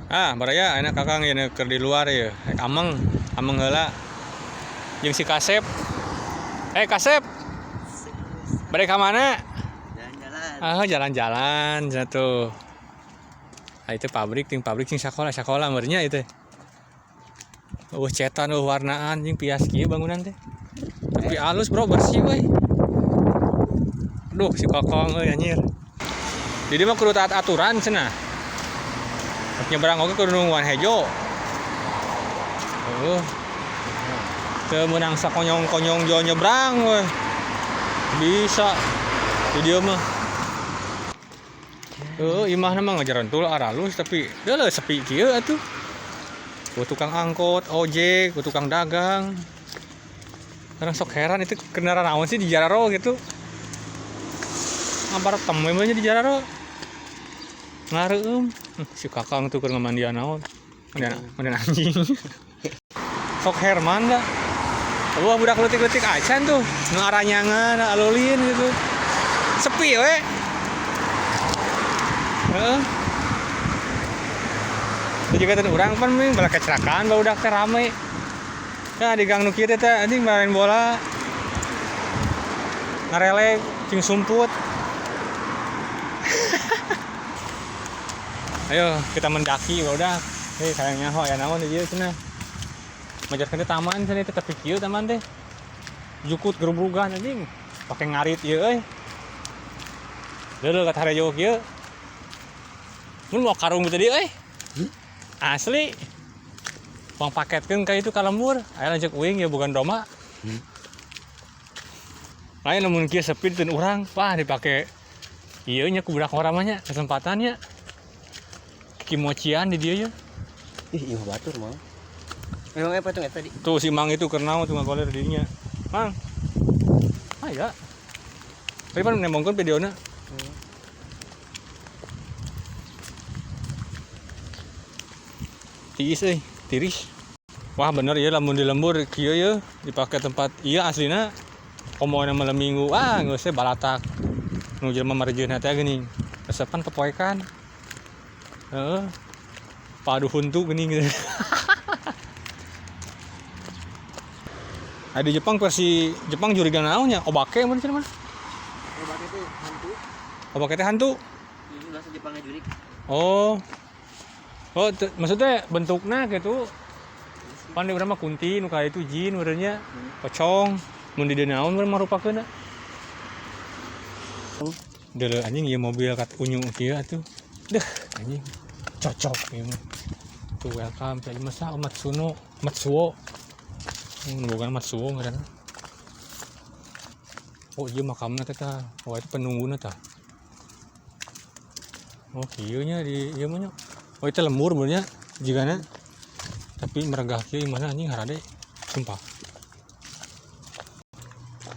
Ah, baraya enak kakang ya keur di luar ya. Rek ameng, ameng heula. Jeung si Kasep. Eh, Kasep. Bade ka mana? Jalan-jalan. Ah, jalan-jalan cenah tuh. Ah, itu pabrik, ting pabrik sing sakola, sakola meureunnya itu. Cetan, warnaan jeung pias kieu bangunan teh. Tapi halus, bro, bersih we. Duh, si kokong euy anjir. Di dieu mah kudu taat aturan cenah. Nyebrang oge kudu nungguan hejo. Heuh. Teu meunang sakonyong-konyong jo nyebrang we. Bisa di dieu mah. Heuh, imahna mah ngajarantul aralus tapi deuleu sepi kieu atuh. Ku tukang angkot, ojek, ku tukang dagang. Karena sok heran itu kendaraan naon sih di Jararo gitu. Ngabar temu nya di Jararo. Ngareum. Si kakang tuh keur ngamandian naon. Mandian anjing. Sok Herman dah. Wah, budak leutik-leutik acan tuh. Nu aranyangan, alulin gitu. Sepi we. Heeh. Itu juga teh urang pan ming bala kecelakaan barudak teh rame. Ya di gang nu kieu teh anjing main bola. Ngarelek jeung sumput. Ayo kita mendaki udah. Hei sayangnya ho aya naon di dieu cenah. Majarkeun teh taman cenah teh tapi kieu taman teh. Jukut gerubrugan anjing. Pake ngarit ieu euy. Leuleung ka harejo kieu. Mun mau karung tadi euy. Asli. Bang paketkeun ka itu ka lembur. Aya lanceuk uing ya bukan Roma. Lain lamun kieu sepi teu urang, wah dipake ieu nya ku budak ngora mah nya kesempatannya. Kimocian di dieu ya. Ih, ieu batur mah. Memang apa tuh tadi? Tuh si Mang itu keur naon tuh ngagoler di dinya. Mang. Ah ya. Tapi pan nembongkeun videona. Tiis euy, tiris. Wah bener ya lamun di lembur kieu ye dipake tempat ieu aslina komo malam minggu. Ah geus we balatak. Nu jelema mareujeunna teh geuning. Resepan kepoekan. Heeh. Padu huntu geuning gitu. Di Jepang versi Jepang juriga naon nya? Obake mun cenah mah. Obake teh hantu. Obake teh hantu. Ini bahasa Jepangnya jurik. Oh. Oh, maksudnya bentuknya gitu. Pan di urang mah kunti nu ka itu jin meureunnya. Pocong. Mun di dieu naon meureun marupakeunna. Deuleu anjing ieu mobil kat unyu kieu atuh. Deuh anjing. Cocok ieu mah. Tuh welcome teh masa Matsuno, Matsuo. Bukan Matsuo ngaranna. Oh iya makamna teh tah. Oh itu penungguna tah. Oh kieu nya di ieu mah nya. Oh itu lembur benernya jigana. Tapi meregah kieu imahna anjing harade. Sumpah.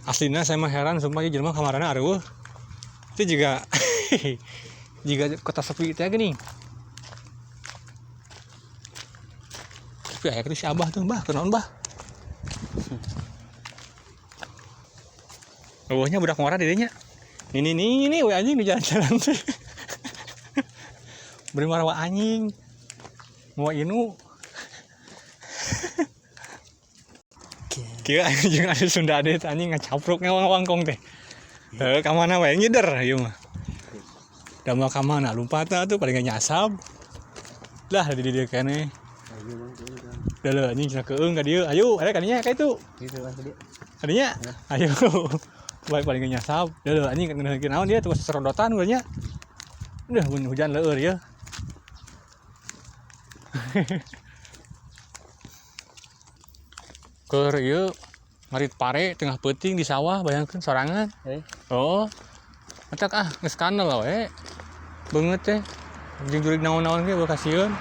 Aslina saya mah heran sumpah ieu jelema kamarana areueuh. Itu juga jika kota sepi teh gini. Tapi aya si Abah tuh, Bah, kunaon Bah? Eueuhnya budak ngora di dinya. Ini nih ini we anjing di jalan-jalan teh. Beri marwa anjing. Mau inu. Kieu anjing jeung anu Sunda Adit anjing ngacapruk ngawang-wangkong teh. Heuh, ka mana we ngider ieu mah. Da mah ka mana lumpat tuh paling nyasab. Lah di dieu keneh. Deuleu anjing cenah keung ka dieu. Ayo, arek ka dinya ka itu. Gitu kan tadi. Ka dinya. Ayo. Baik paling nyasab. Deuleu anjing ngeunaheun naon dia tuh serodotan nya. Duh, mun hujan leur ya. Keur ieu ngarit pare tengah peuting di sawah bayangkeun sorangan. Oh. Matak ah geus kanal we. Beungeut teh. Jeung jurig naon-naon ge kasieun.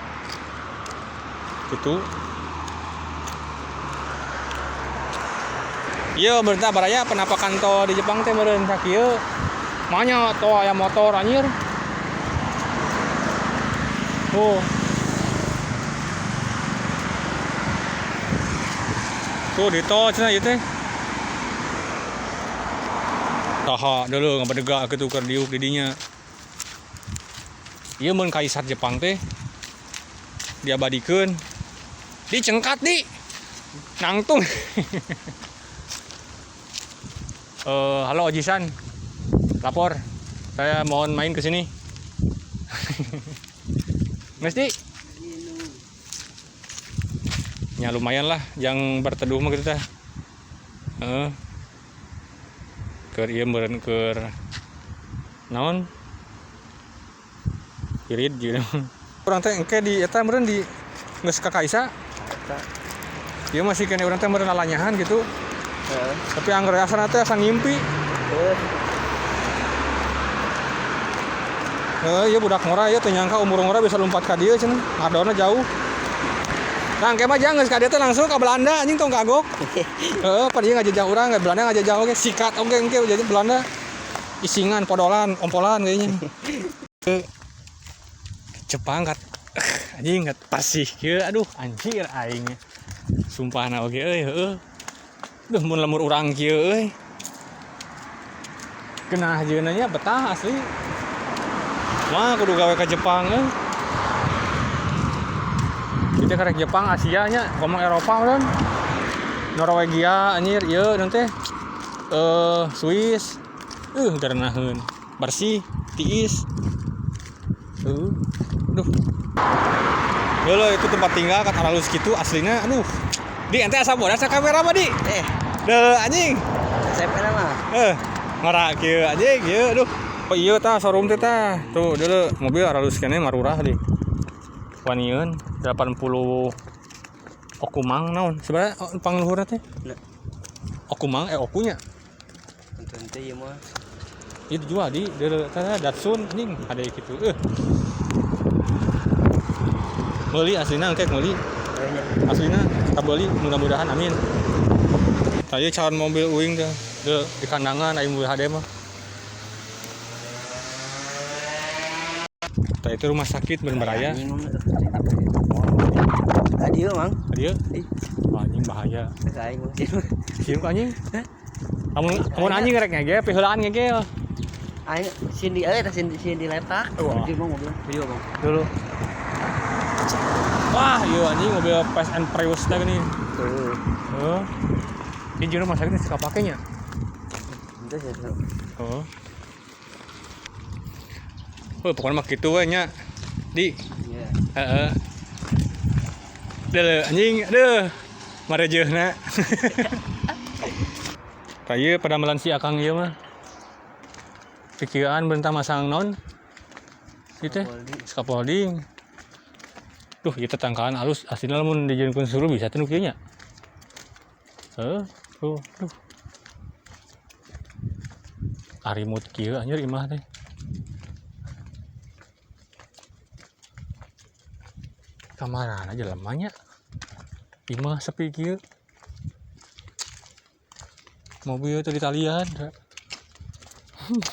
Gitu. Ieu berita baraya penapakan tol di Jepang teh meureun sakieu. Manya tol aya motor anjir. Oh. Tuh di tol cenah ieu teh. Saha deuleu ngabedega kitu keur diuk di dinya. Ieu mun kaisar Jepang teh Diabadikeun. Dicengkat di. Nangtung. Halo Ojisan. Lapor. Saya mohon main ke sini. Mesti. Ya lumayan lah yang berteduh mah gitu teh. Heeh. Keur ieu meureun keur naon? Irid jeung. Urang teh engke di eta meureun di geus ka Kaisa. Ieu masih kene urang teh meureun lalanyahan gitu. Heeh. Tapi angger asana teh asa ngimpi. Heeh. Heeh, ieu budak ngora ieu teu nyangka umur ngora bisa lompat ka dieu cenah. Ngadona jauh. Nah, engke mah jangan geus ka dieu teh langsung ka Belanda anjing tong kagok. Heeh, pan ieu ngajejah urang, Belanda ngajejah oge, sikat oge engke jadi Belanda. Isingan, podolan, ompolan kayaknya. Jepang kat anjing kat pasih kieu aduh anjir aing. Sumpahna oge euy heueuh. Duh mun lemur urang kieu euy. Genah jeung nya betah asli. Wah, kudu gawe ka Jepang euy. Kita karek Jepang Asia nya, ngomong Eropa kan. Norwegia anjir ieu naon teh? Swiss. Gerenaheun. Bersih, tiis. Aduh. Dulu itu tempat tinggal kat aralus kitu aslinya aduh. Di ente asa bodas kamera mah di. Deuh anjing. Saya pernah mah. Ngora kieu anjing ieu aduh. Oh iya tah showroom teh tah. Tuh dulu mobil aralus keneh marurah di. Wanieun 80 Okumang naon sebenarnya pangluhurna teh? Okumang okunya. Tentu ieu mah. Ieu dijual di deuleu tah Datsun anjing ada kitu. Meuli aslina engke meuli. Aslina kabeuli mudah-mudahan amin. Tah ieu calon mobil uing teh di kandangan aing mobil HD mah. Tah itu rumah sakit Bermeraya. Tadi ieu, Mang. Tadi ieu? Wah, anjing bahaya. Aing sieun ku anjing. Amun anjing rek ngegel, piheulaan ngegel. Aing sieun di euy, sieun diletak. Di mobil. Video, Bang. Dulu. Wah, ieu anjing mobil Fast and Furious teh gini. Tuh. Heeh. Ini jeung rumah sakit suka pakainya. Itu sih. Heeh. Oh, pokoknya mah kitu we nya. Di. Iya. Heeh. Deuleu anjing, aduh. Marejeuna. Tah ieu padamelan si Akang ieu mah. Pikiran berentah masang non. Ieu teh scaffolding. Duh, ieu tetangkaan halus aslinya lamun dijieunkeun suruh bisa teh nu kieu nya. Heuh, tuh, duh. Arimut kieu anjir imah teh. Kamarana jelemanya. Imah sepi kieu. Mobil teh ditalian.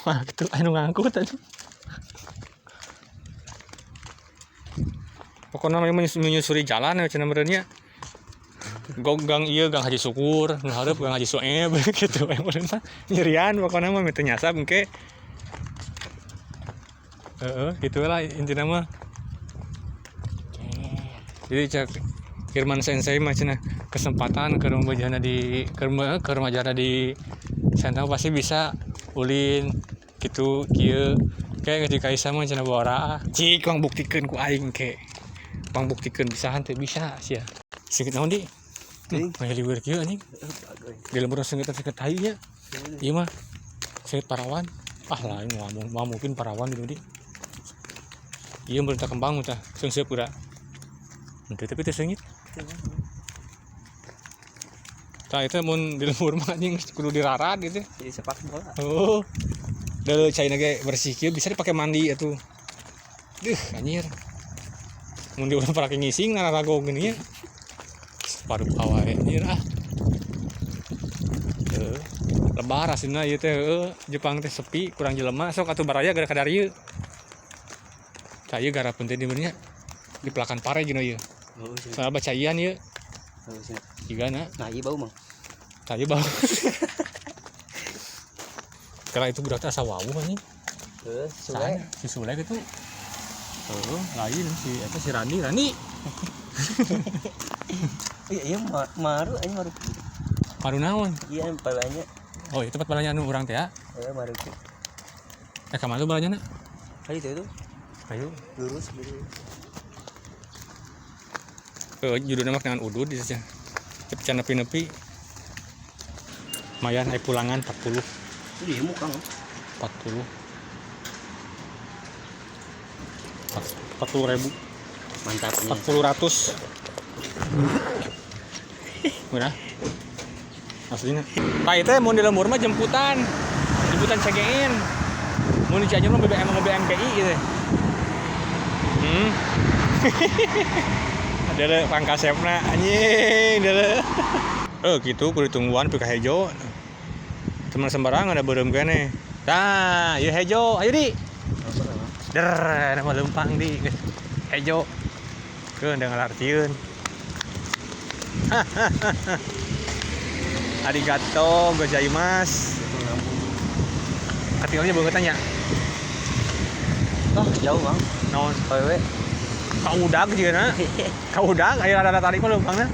Wah, gitu anu ngangkut aja. Pokoknya menyusuri jalan ya cenah meureun nya. Gong gang ieu gang Haji Syukur, nu hareup gang Haji Sueb gitu we meureun mah. Nyerian pokoknya mah teu nyasab engke. Heeh, gitu lah intina mah. Jadi cek Firman Sensei mah cenah kesempatan ke remajana di ke remajana di Sentang pasti bisa ulin gitu kieu kayak geus di Kaisa mah cenah bora. Cik pang buktikeun ku aing ke. Pang buktikeun bisa henteu bisa sia. Seungit naon di? Mah lieur kieu anjing. Di lembur seungit-seungit tai nya. Ieu mah seungit parawan. Ah lain moal mungkin parawan di di. Ieu meureun kembang tah seungseup geura. Henteu tapi teu seungit. Tah itu mun di lembur mah anjing kudu dirarat gitu. Jadi sepak bola. Oh. Deuleu caina ge bersih kieu bisa dipake mandi atuh. Duh anjir. Mun di urang parake ngising nararagog geuning nya. Paru awae anjir ah. Heuh. Lebar aslinya ieu teh heueuh Jepang teh sepi kurang jelema sok atuh baraya gara kadarieu. Tah ieu garapeun teh di meureun nya. Di pelakan pare jeung ieu. Soalnya bacaian ieu. Jigana. Nah, ieu bau mah. Tah ieu bau. Karena itu budak teh asa wawuh anjing. Heuh, Sule. Si Sule gitu. Heeh, lain si eta si Randi, Randi. Iya, iya maru anjing maru. Maru naon? Iya, balanya. Oh, itu tempat balanya anu urang teh ya. Heeh, maru. Eh, ka mana tuh balanya na? Ayo itu. Ayo. Lurus gitu. Judulnya mah dengan udud di sana. Cep can nepi-nepi. Lumayan aya pulangan 40. Itu dia muka. 40. 40 ribu. Mantap nih. 40 ratus. Udah. Aslinya. Tah itu mun di lembur mah jemputan. Jemputan CGN. Mun di Cianjur mah BBM mobil MPI gitu. Dele pangkasepna anjing dele. Gitu kudu ditungguan pika hejo. Teman sembarangan ada beureum keneh. Tah, ieu hejo. Ayo di. Der, nama lempang di. Hejo. Keun da ngalartieun. Arigato gozaimasu. Katinggalnya banget tanya. Oh, jauh, Bang. Naon? Wewe. Ka udag jeung na. Ka udag aya rada tarik mah leumpangna.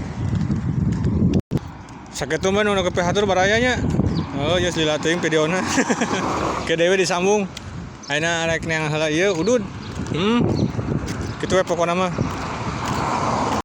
Sakitu mah nu kepihatur baraya nya. Oh, geus lila teuing videona. Ke dewe disambung. Ayeuna rek neang heula ieu udud. Kitu we pokona mah.